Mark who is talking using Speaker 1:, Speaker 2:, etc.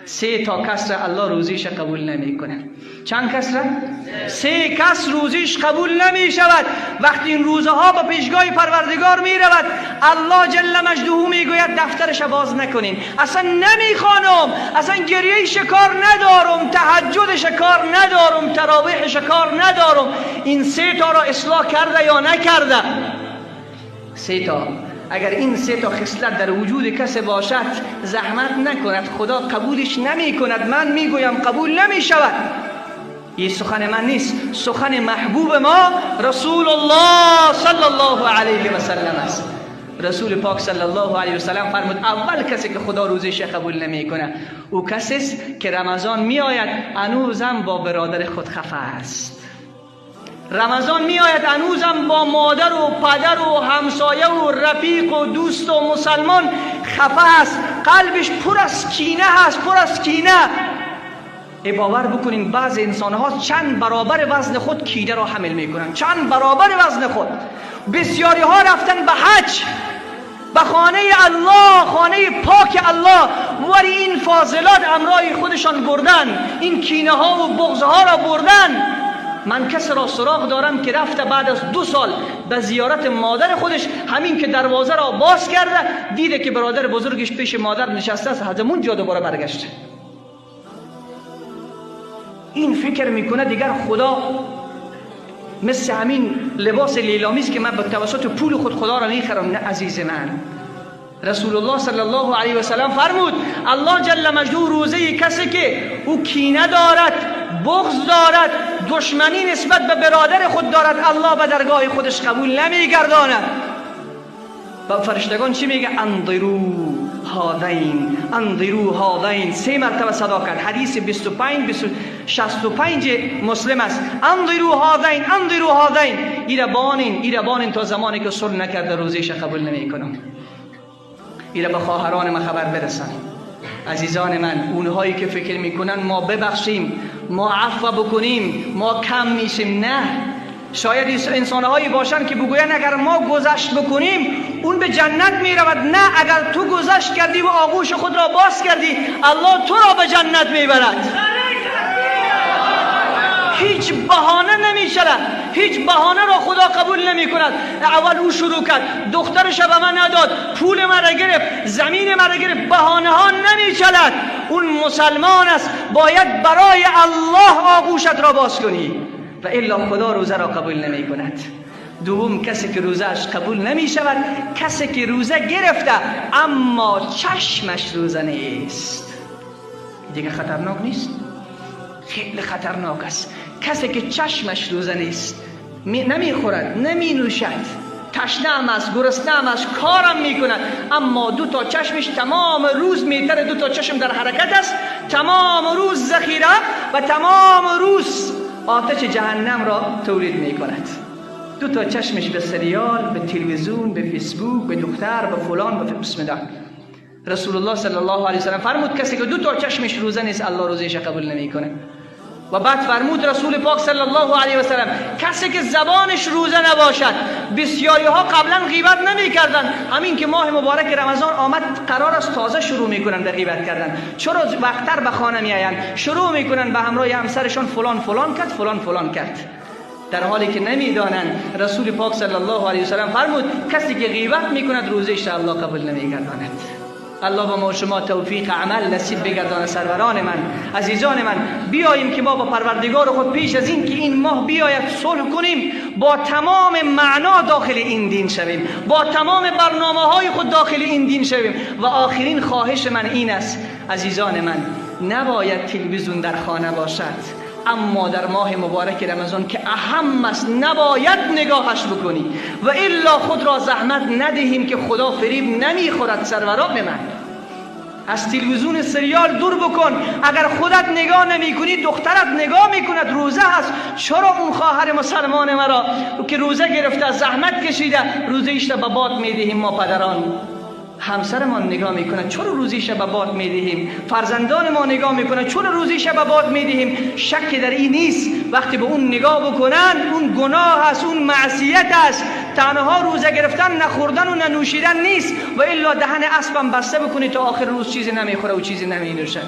Speaker 1: سه تا کس را الله روزیش قبول نمیکنه. چند کس را؟ سه کس روزیش قبول نمی شود. وقتی این روزه ها به پیشگاه پروردگار می رود، الله جل مجده می گوید دفترش باز نکنین، اصلا نمیخوانم، اصلا گریه شکار ندارم، تهجد شکار ندارم، تراویح شکار ندارم. این سه تا را اصلاح کرده یا نکرده؟ سه تا. اگر این سه تا خصلت در وجود کسی باشد، زحمت نکند، خدا قبولش نمی کند. من میگویم قبول نمی شود. این سخن من نیست، سخن محبوب ما رسول الله صلی الله علیه و سلم است. رسول پاک صلی الله علیه و سلم فرمود اول کسی که خدا روزش قبول نمیکنه او کسی است که رمضان میآید هنوزم با برادر خود خفه است. رمضان می آید هنوزم با مادر و پدر و همسایه و رفیق و دوست و مسلمان خفه است، قلبش پر از کینه است، پر از کینه. ای باور بکنین بعض انسان ها چند برابر وزن خود کینه را حمل میکنن، چند برابر وزن خود. بسیاری ها رفتن به حج، به خانه الله، خانه پاک الله، ولی این فاضلات امرای خودشان بردن، این کینه ها و بغض ها را بردن. من کس را سراغ دارم که رفته بعد از 2 سال به زیارت مادر خودش، همین که دروازه را باز کرده دیده که برادر بزرگش پیش مادر نشسته است، از اون جا دوباره برگشته. این فکر میکنه دیگر خدا مثل همین لباس لیلامی است که من به توسط پول خود خدا را میخرم. نه عزیز من، رسول الله صلی الله علیه و سلم فرمود الله جل مجده روزه کسی که او کینه دارد، بغض دارد، دشمنی نسبت به برادر خود دارد، الله به درگاه خودش قبول نمیگرداند. و فرشتگان چی میگه؟ انظروا هذین، انظروا هذین. 3 مرتبه صدا کرد. حدیث 25 65 مسلم است. انظروا هذین، انظروا هذین. ایره بانین، ایره بانین تا زمانی که صلح نکرده روزیش قبول نمیکنم. ایره به خواهران من خبر برسن. عزیزان من، اونهایی که فکر میکنن ما ببخشیم، ما عفو بکنیم، ما کم میشیم، نه. شاید انسانهایی باشن که بگوین اگر ما گذشت بکنیم اون به جنت میرود. نه، اگر تو گذشت کردی و آغوش خود را باز کردی، الله تو را به جنت میبرد. هیچ بهانه نمیشود، هیچ بهانه را خدا قبول نمی کند. اول او شروع کرد، دخترش به من نداد، پول مرا گرفت، زمین مرا گرفت. بهانه ها نمیچلد. اون مسلمان است، باید برای الله آغوشت را باز کنی و الا خدا روزه را قبول نمی کند. دوم کسی که روزه‌اش قبول نمی شود، کسی که روزه گرفته اما چشمش روزه نیست. دیگه خطرناک نیست؟ خیلی خطرناک است. کسی که چشمش روزه نیست، نمیخورد، نمی نوشد، تشنه هم است، گرسنه هم است، کارم میکند، اما 2 تا چشمش تمام روز میتره، 2 تا چشم در حرکت است، تمام روز ذخیره و تمام روز آتش جهنم را تولید میکند. 2 تا چشمش به سریال، به تلویزیون، به فیسبوک، به دختر، به فلان، به بسم الله. رسول الله صلی الله علیه و سلم فرمود کسی که 2 تا چشمش روزه نیست، الله روزیش قبول نمیکنه. و بعد فرمود رسول پاک صلی الله علیه و سلم کسی که زبانش روزه نباشد. بسیاری ها قبلا غیبت نمی کردن، همین که ماه مبارک رمضان آمد قرار است تازه شروع میکنن به غیبت کردن. چرا وقتر به خانه میآیند، شروع میکنن به همراه همسرشان فلان فلان کرد، فلان فلان کرد، در حالی که نمیدانند. رسول پاک صلی الله علیه و سلم فرمود کسی که غیبت میکند روزش الله قبول نمیگرداند. الله به ما شما توفیق عمل نصیب بگردانه. سروران من، عزیزان من، بیاییم که ما با پروردگار خود پیش از این که این ماه بیاید صلح کنیم، با تمام معنا داخل این دین شویم، با تمام برنامه های خود داخل این دین شویم. و آخرین خواهش من این است عزیزان من، نباید تلویزیون در خانه باشد، اما در ماه مبارک رمضان که اهم است نباید نگاهش بکنی و الا خود را زحمت ندهیم که خدا فریب نمیخورد. سروران من، از تلویزیون سریال دور بکن. اگر خودت نگاه نمی کنی دخترت نگاه میکند، روزه هست. چرا اون خواهر مسلمان مرا که روزه گرفته، زحمت کشیده، روزه ایش را به باد میدهیم؟ ما پدران همسرمان نگاه میکنه، چرا روزیش به باد میدهیم؟ فرزندان ما نگاه میکنه، چرا روزیش به باد میدهیم؟ شک در این نیست وقتی به اون نگاه بکنن اون گناه است، اون معصیت است. تنها روزه گرفتن نخوردن و ننوشیدن نیست و الا دهن اسبم بسته بکنی تا آخر روز چیزی نمیخوره و چیزی نمینوشه.